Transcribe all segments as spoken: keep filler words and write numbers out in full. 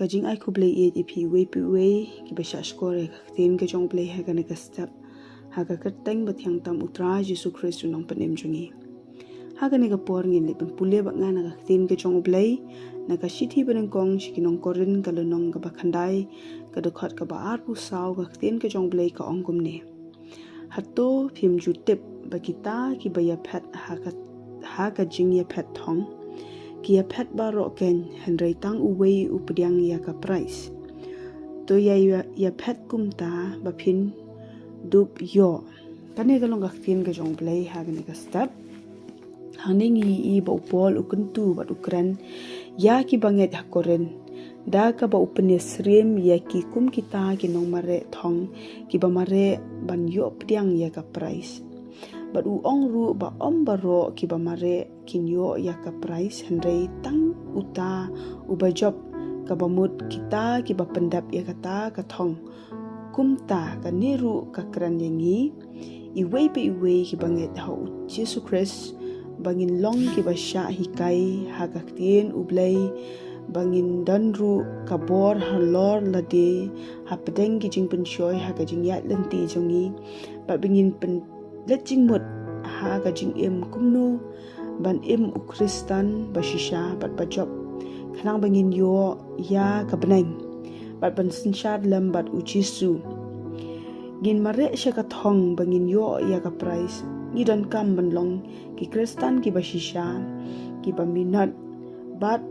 Ka jingai khublei ïa phi uwei pa uwei kiba shah shkor ïa ka ktien ka jong U Blei ha kane ka step, ha ka kyrteng bathiang tam U Trai Jisu Khrist U Nongpynim jong ngi. Ha kane ka por ngin leit ban pule bad nga na ka ktien ka jong U Blei, na ka shithi banyngkong sha ki nong Korinth ka lynnong kaba khyndai, ka dkhot kaba arphew saw, ka ktien ka jong U Blei ka ong kumne. Hato phim ju tip ba kita kiba ïaphet ha ka, ha ka jingïaphet thong, ki ïaphet baroh keiñ, hynrei tang uwei u pdiang ïa ka prais. To ïa, ïa, ïaphet kumta ba phin dup ïoh. Kane ka long ka ktien ka jong U Blei ha kane ka step. Hangne ngi ïohi ba u Paul u kyntu bad u kren ïa kiba ngeit ha Korinth, da kaba u pynïasyriem ïa ki kum kita ki nongmareh thong kiba mareh ban ïoh pdiang ïa ka prais. Bad u ong ruh ba ym baroh kiba mareh kin ïoh ïa ka prais, hynrei tang uta uba jop, kaba mut kita kiba pyndep ïa kata ka thong. Kumta kane ruh ka kren ïa ngi, iwei pa iwei kiba ngeit ha U Jisu Khrist, ba ngin long kiba shah hikai ha ka ktien U Blei, ba ngin don ruh ka bor halor lade hapdeng ki jingpynshoi ha ka jingïaid lynti jong ngi, bad ba ngin pynleit jingmut ha ka jingim kumno ban im u Khristan ba shisha bad ba jop, khnang ba ngin ïoh ïa ka bneng bad ban synshar lem bad U Jisu. Ngin mareh sha ka thong ba ngin ïoh ïa ka prais. Ngi donkam ban long ki Khristan kiba shisha, kiba minot, bad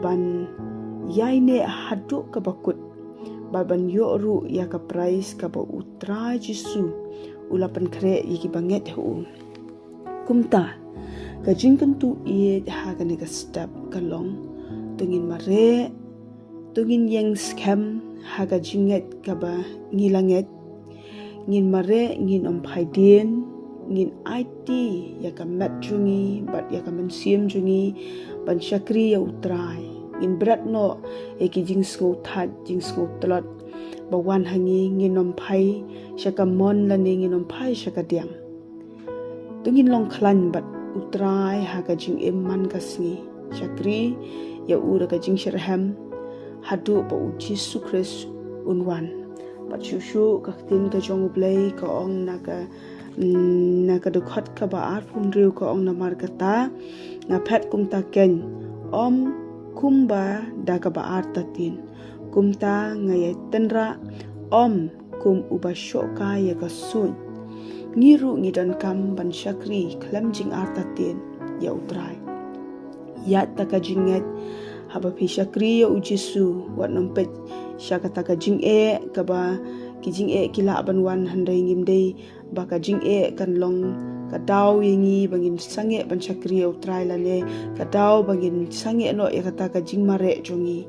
ban ïaineh haduh kaba kut, bad ban ïoh ruh ïa ka prais kaba U Trai Jisu U la pynkhreh ïa kiba ngeit ha U. Kumta ka jingkyntu ïeit ha kane ka step ka long, to ngin mareh, to ngin ïeng skhem ha ka jingngeit kaba ngi la ngeit. Ngin mareh, ngin ym phai dien, ngin aiti ïa ka met jong ngi bad ïa ka mynsiem jong ngi ban shakri ïa U Trai. Ngin bret noh ïa ki jingsngewthait, jingsngewtlot ba wan ha ngi, ngin ym phai sha ka mon lane ngin ym phai sha ka diang. To ngin long khlaiñ bad U Trai ha ka jingim man ka sngi, shakri ïa U da ka jingshitrhem haduh ba U Jisu Khrist Un wan. Bad shuh shuh ka ktien ka jong U Blei ka ong na ka, mm, na ka dkhot kaba arphew hynriew ka ong, namar kata nga phet kumta keiñ, ym kumba da kaba artatien. Kumta nga ïai tynrah, ym kum uba shoh kai ïa ka suiñ. Ngi ruh ngi donkam ban shakri khlem jingartatien ïa U Trai. Ïaid da ka jingngeit, haba phi shakri ïa U Jisu, wat nym peit sha kata ka jingeh, kaba ki jingeh ki lah ban wan, hynrei ngim dei ba ka jingeh kan long ka daw ïa ngi ba ngin sangeh ban shakri ïa U Trai, lane ka daw ba ngin sangeh noh ïa kata ka jingmareh jong ngi.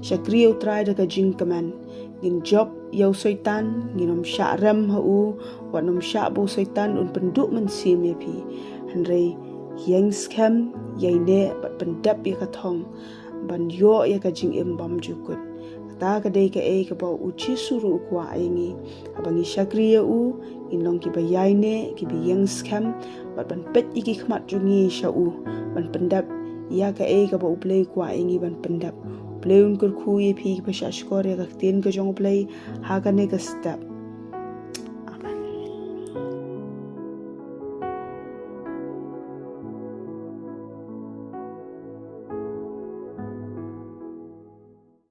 Shakri ïa U Trai da ka jingkmen. Ngin jop ïa u Soitan, ngin ym shah rem ha u, wat nym shah ba u Soitan un pynduh mynsiem ïa phi. Hynrei ïeng skhem, ïaineh bad pyndep ïa ka thong ban ïoh ïa ka jingim bymjukut. Kata ka dei kaei kaba U Jisu ruh u kwah ïa ngi. Haba ngi shakri ïa U, ngin long kiba ïaineh, kiba ïeng skhem, bad ban peit ïa ki khmat jong ngi sha U, ban pyndep ïa kaei kaba U Blei u kwah ïa ngi ban pyndep. U Blei un kyrkhu ïa phi kiba shah shkor ïa ka ktien ka jong U Blei ha kane ka step.